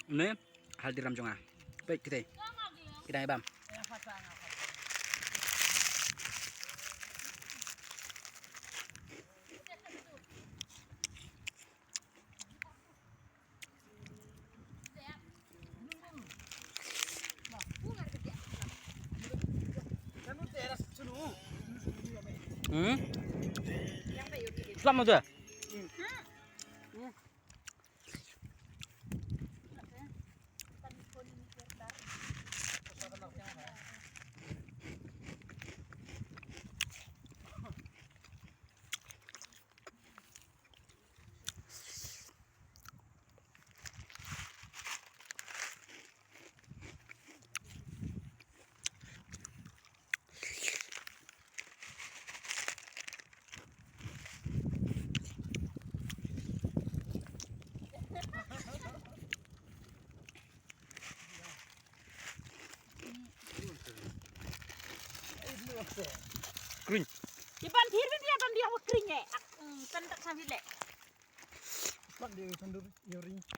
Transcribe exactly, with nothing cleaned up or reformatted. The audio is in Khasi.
Ni Haldiram jong nga. Peit kita. Kita ibam. Hmm? Selamat tu. Kring. Iban thir bin dia ban dia kring eh. Ak, mm, kan tak sambil lek. Mak dia tandur nyoring.